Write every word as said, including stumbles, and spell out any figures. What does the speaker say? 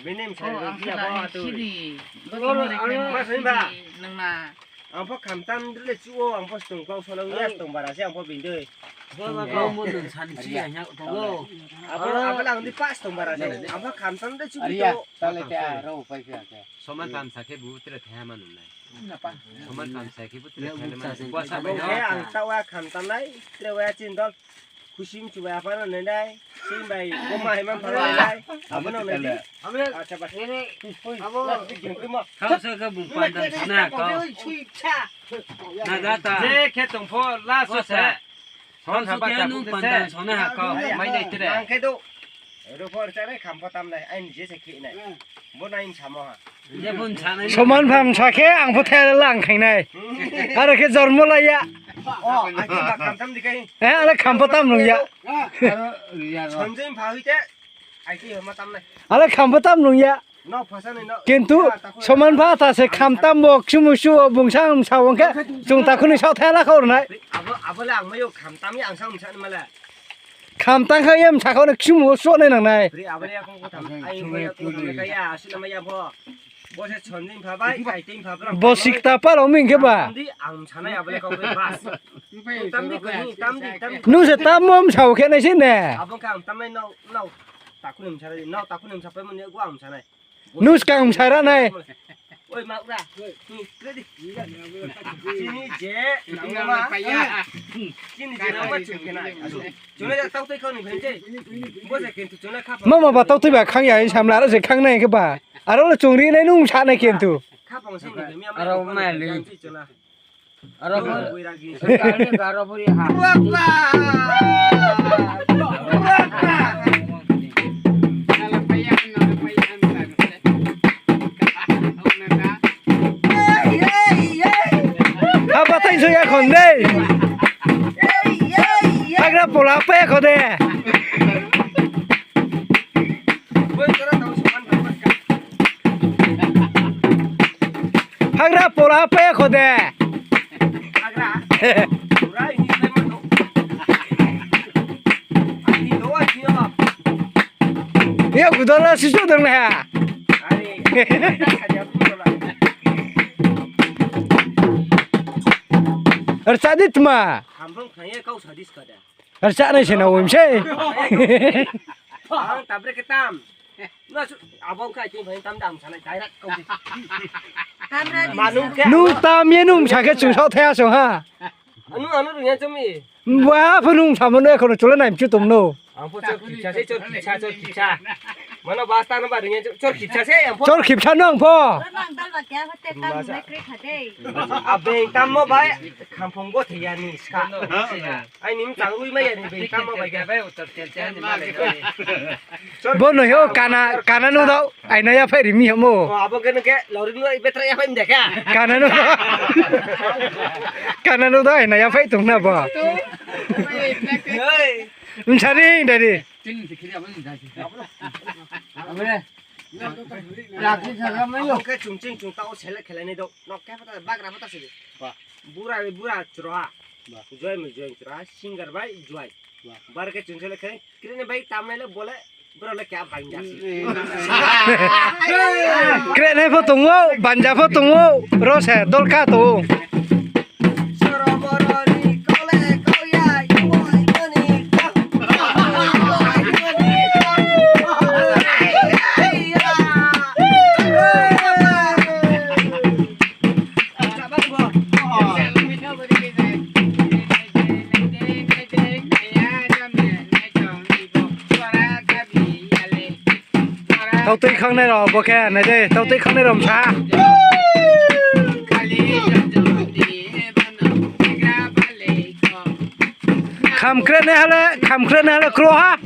Bini msa Oh, ang khe lani sidi. Bo tongmo rikhlai ma sidi nang na. Ang pho khamtam dele chu o, ang pho stong kau sono ya stong bara se ang pho bindoi. Abo mo nun san si ya nya tong lo. Abo, abo lang di pas tong bara se. Ang pho khamtam dele chu o. Tale te a ro pai khe. Soman tham sa khe bu tre thaya ma nun nai. Soman tham sa khe bu tre thaya ma nun nai. Ang tawa khamtam nai, tre wa chin dol. Khusim chubai apa no nai nai. Sing bai, koma hai man pha nai nai. Abo no nai di. Acha ba. Abo. Kau se khe bung pandan sna kau. Na da ta. Je khe tong pho last se. Kau se khe nung pandan sna ha kau. Mai nai tre. Ang khe do. Ro pho rcha nai, kham pho tam nai. Aini je se khe nai. Bo nai samo ha. Soman pham sa khe ang pho thai lang khainai. Aro khe jormo lai ya. O, ang khe ba khamtam di kai. Eh, ale kham pho tam nung ya. Sonjoi pha hoite. Ai khe ma tam nai. Ale kham pho tam nung ya. No phasa nai no. Kintu soman pha ta se khamtam bo ksumu su bung sang sa wang khe. Chung ta khuni sao thai la khau nai. Abo, abo le ang mayo khamtam ya ang sang sa nai mala. Khamtang kha yam sakha no ksumu wo sroh nai nang nai. Ri, abo le ya kong ko tham. Ai, bo ya kong ko tham kaya, asu nama ya pho. Bo se chon din pha bai, ai tin pha bra. Bo sikta pa rao ming khe ba. Tam di, ang sanai abo le kau khe bas. Tam di, kau ni, tam di, tam di. Nung se tam mom sao khe nai si ne. Abo kha ang tam nai nau, nau. Takhu nim sanai, nau takhu nim sapai mo ne gua ang sanai. Nung skang msa ra nai. Oi, ma ura. Chini je, nang ma. Chini je, nang ma chung khe nai. Chung le tautui khau ni khe je. Bo se kintu chung le khapang. Mama ba tautui ba khang ya, samla ro se khang nai khe ba. Aro le chung ri nai nung sa nai kintu. Khapang se ni khe mi ama. Aro ma le. Aro bo, aro bo ha. Ha, batai so ya khon dei. Hagra pola pe kho de. Hagra pola pe kho de. Hagra. Pura ini saya mau. Ini doa dia. Iya, kudola sisu dong na. Ari. Rcha di tma. Hamrong khaya kau sadis kada. Rcha nai se na wim se. Ang tabre ketam. Na su, abang ka ting phai tam dam sanai direct kau di. Manung ke. Nung tam ye nung sa khe chung sao thaya song ha. Anu, anu rung ya chumi. Ba pho nung sa mo no ekhono chule nai mchu tum no. Ang pho chor kipsa se, chor kipsa, chor kipsa. Mano basta no ba rung ya chor kipsa se ang pho. Chor kipsa no ang pho. Abeng tam mo bai, khamphong go thaya ni ska. Ai nim tang ui mai ya ni beng tam mo bai ga. Bo no yo kana, kana no dau. Aina ya phai ri mi hamo. O, abo khe nung khe, lori nung betra ya phai mde kha. Kana no. Kana no dau aina ya phai tong na bo. Hei. Msari dari. Abo khe chung ching chung tao sele khelai nai dau. Nok khe pata bagra pata se. Bura, bura chura. Joy mo joy chura. Singer bai joy. Bar khe chung sele khe. Kri ni bai tam nai le bole. Bro le kya banja si. Kre nai pho tong ou, banja pho tong ou, ro se dol ka tong ou. Tautui khangnai rao bo khe nai de, tautui khangnai rao msa. Khamkre nai ha le, khamkre nai ha le kro ha.